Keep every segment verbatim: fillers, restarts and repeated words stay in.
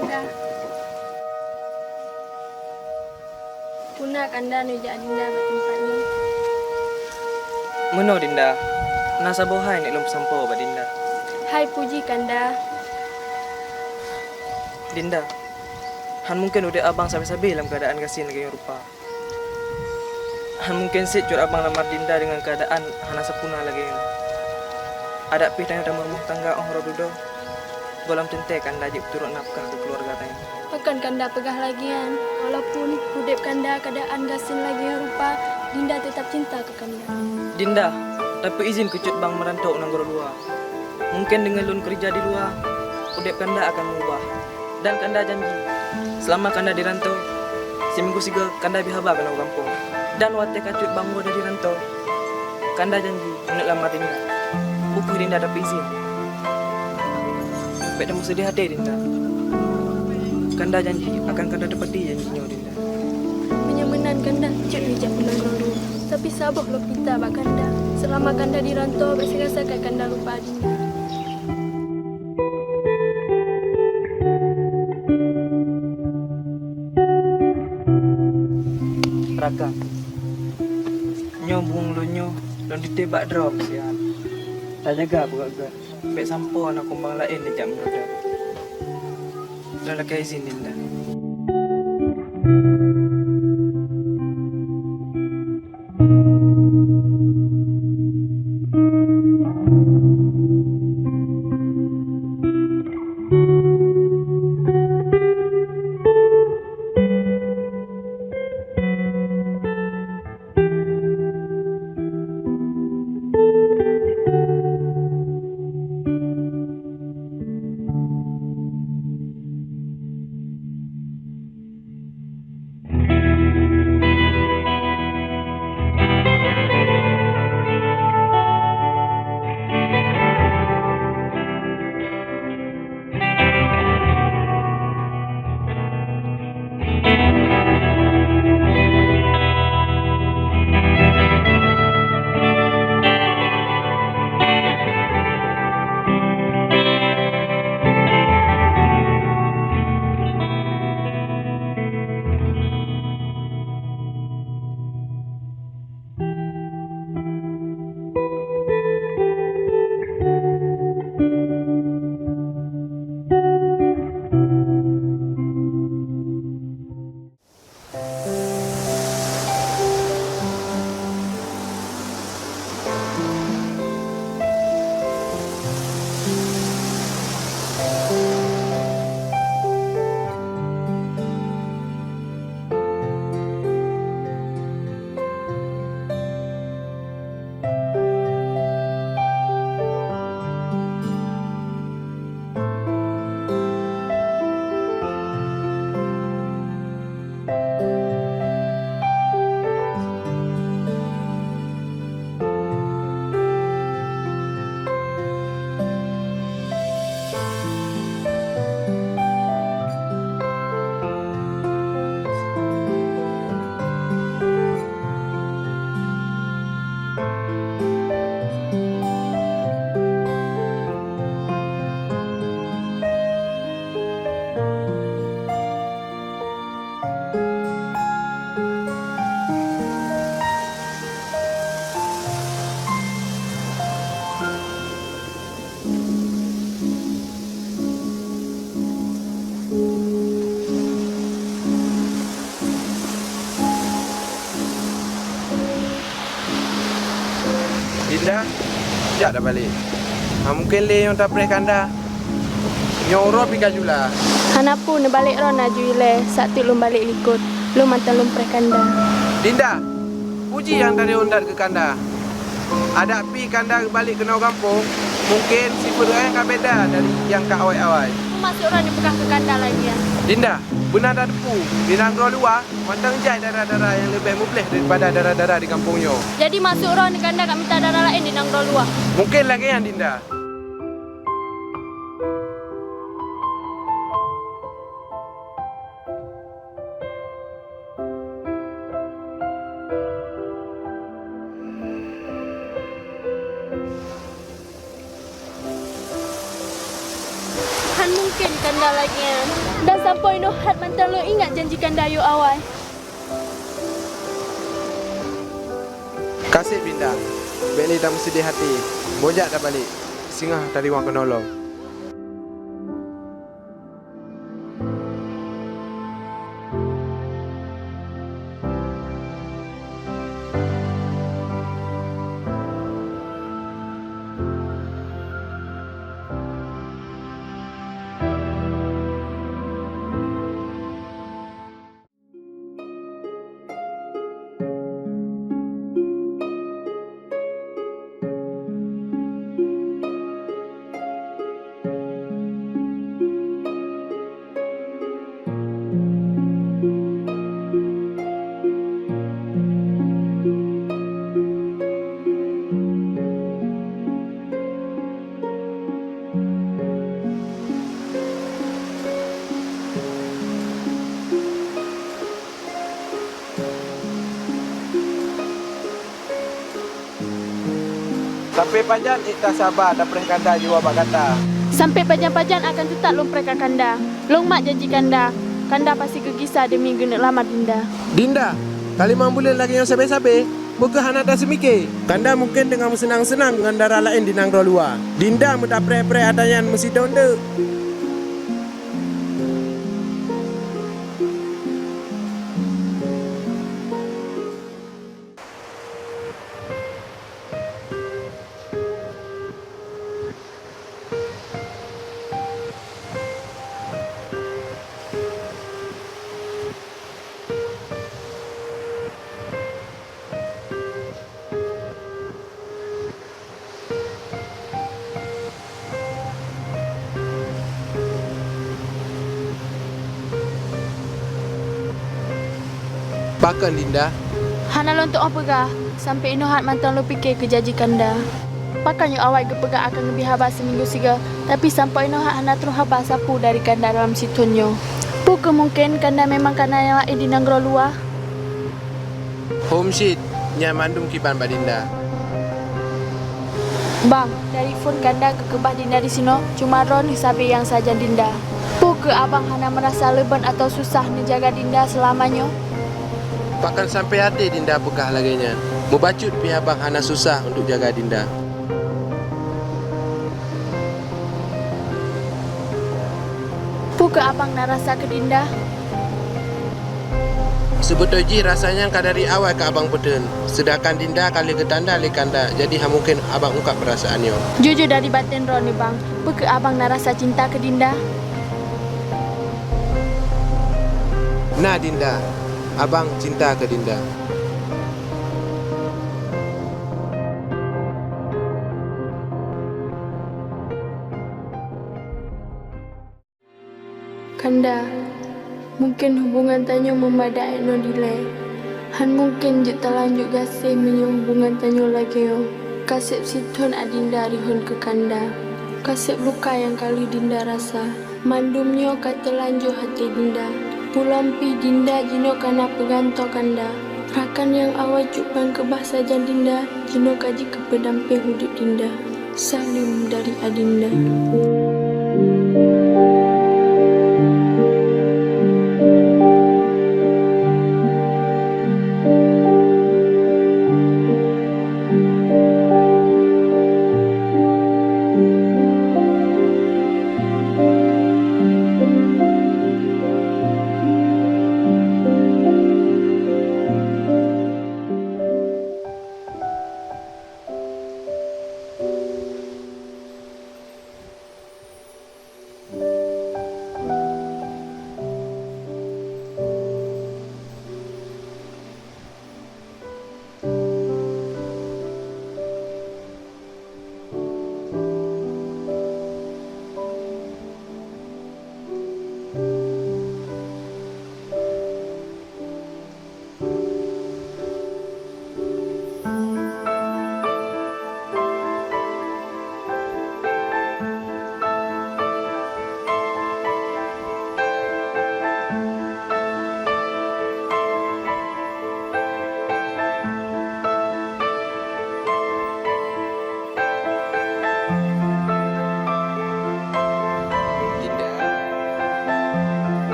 Kanda. Peue na kanda neujak Dinda bak teumpat nyoe? Meunoe Dinda, na saboh hai neuk lôn peusampoe bak Dinda. Hai peue jih kanda? Dinda, hán mungken udeb abang sabe-sabe lam keuadaan gasien lagée nyoe rupa. Hán mungken cit cut abang lamar Dinda deungon keuadaan hana sampoereuna lagée nyoe. Adak pih tanyoe tameurumoh tangga óh uroe dudoe, gohlom teuntée kanda jeuet peuturot nafkah keu keuluwarga tanyoe. Pakon kanda peugah lagée nyan? Walaupun udeb kanda keuadaan gasien lagée nyoe rupa, Dinda teutab cinta keu kanda. Dinda, tapeuizin keu cut bang meuranto u nanggroe luwa. Mungken deungon lôn keureuja di luwa, udeb kanda akan meubah. Dan kanda janji, seulama kanda di ranto, siminggu sigoe kanda bri haba keunoe u gampông. Dan watée ka cut bang woe dari ranto, kanda janji keuneuk lamar Dinda. Peu kheueh Dinda tapeuizin? Bék tameuseudeh até Dinda. Kanda janji akan kanda teupati janji nyoe Dinda. Meunyoe meunan kanda, cut neujak u nanggroe luwa. Tapi saboh lôn pinta bak kanda, seulama kanda di ranto bék sagai-sagai kanda lupa Dinda. Rakan, nyoe bueng lôn nyoe lôn titeb bak droe meusiat. Tajaga beugét-gét, bék sampoe na kumbang laén neujak meudoda. Lôn lakée izin Dinda. Dinda, jak dah balek. Ha, mungken lé nyang tapreh kanda. Nyoe uroe pih ka jula. Hana peue, neubalek droe na ju ilée, sateuk lôn balek likot. Lôn mantong lôn preh kanda. Dinda, peue jih nyang tadeuh ôn that keu kanda? Adak pih kanda geubalek keunoe gampông, mungken sifeuet gata ka beda dari nyang ka awai-awai. Peue maksud droe neupeugah keu kanda lagée nyan? Dinda, beuna tateupeue, di nanggroe luwa mantong jai dara-dara nyang leubeh mubleh daripada dara-dara di gampông nyoe. Jadi maksud droe kanda ka mita dara laén di nanggroe luwa? Mungken lagée nyan, Dinda. Hán mungken kanda lagée nyan. Dan sampoe inoe hat mantong lôn ingat janji kanda yoh awai. Kaseb Dinda, bék lé tameuseudeh até. Bôh jak tabalék, singoh tariwang keunoe lom. Sampai pajan ék tasaba tapreh kanda jiwoe bak gata? Sampai pajan-pajan akan teutap lôn preh keu kanda. Lôn mat janji kanda, kanda pasti geugisa deumi geuneuk lamar Dinda. Dinda, ka limong buleuen lagée nyoe sabe-sabe, peu kheueh hana taseumike? Kanda mungken teungoh meuseunang-seunang ngon dara laén di nanggroe luwa. Dinda meutapreh-preh atra nyan meusidong deuk. Pakon Dinda? Hana lôn tuoh peugah, sampoe inoe hat mantong lôn pike keu janji kanda. Pakon yoh awai geupeugah akan geubri haba siminggu sigoe, tapi sampoe inoe hat hana troh haba sapeue dari kanda dalam sithon nyoe. Peu kheueh mungken kanda memang kana nyang laén di nanggroe luwa? Hom cit, nyan mandum kiban bak Dinda. Bang, dari phon kanda geukeubah Dinda disinoe, cuma droeneuh sabe nyang sajan Dinda. Peu kheueh abang hana meurasa leubeun atawa susah neujaga Dinda seulama nyoe? Pakon sampoe até Dinda peugah lagée nyan? Mubacut pih abang hana susah untuk jaga Dinda. Peu kheueh abang na rasa keu Dinda? Seubeutôi jih rasa nyan ka dari awai ka abang peuteun, seudangkan Dinda ka lheueh geutanda lé kanda, jadi hana mungken abang ungkab peurasaan nyoe. Jujur dari baten droeneuh bang, peu kheueh abang na rasa cinta keu Dinda? Na Dinda, abang cinta keu Dinda. Kanda, mungken hubongan tanyoe meumadat 'oh noe dilée. Hán mungken jeuet talanjut gaséh meunyoe hubongan tanyoe lagée nyoe. Kaseb sithon Adinda rihon keu kanda. Kaseb luka nyang ka lheueh Dinda rasa. Mandum nyoe ka teulanjot até Dinda. Pulang pih Dinda jinoe ka na peugantoe kanda. Rakan nyang awai cut ban keubah sajan Dinda, jinoe ka jeuet keu peudampéng udeb Dinda. Saleuem dari Adinda.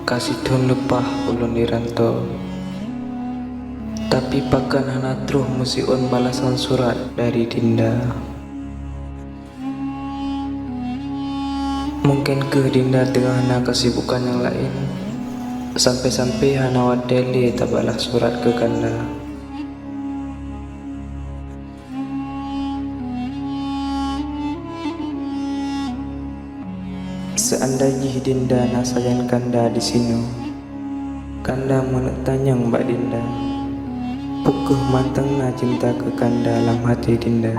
Ka sithon leupah ulôn di rantô, tapi pakon hana troh meusiôn balasan surat dari Dinda. Mungken kheueh Dinda teungoh na keusibukan nyang laén, sampai-sampai hana watée lé tabalah surat keu kanda. Seuandai jih Dinda na sajan kanda disinoe, kanda meuneuk tanyong bak Dinda, peu kheueh mantong na cinta keu kanda lam até Dinda.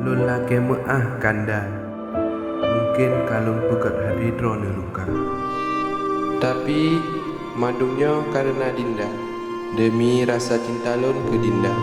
Lôn lakée meuáh kanda, mungken ka lôn peugét hati droeneuh luka. Tapi, mandum nyoe kareuna Dinda, deumi rasa cinta lôn keu Dinda.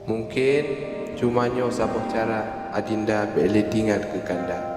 Mungken cuma nyoe saboh cara Adinda bék lé teuingat keu kanda.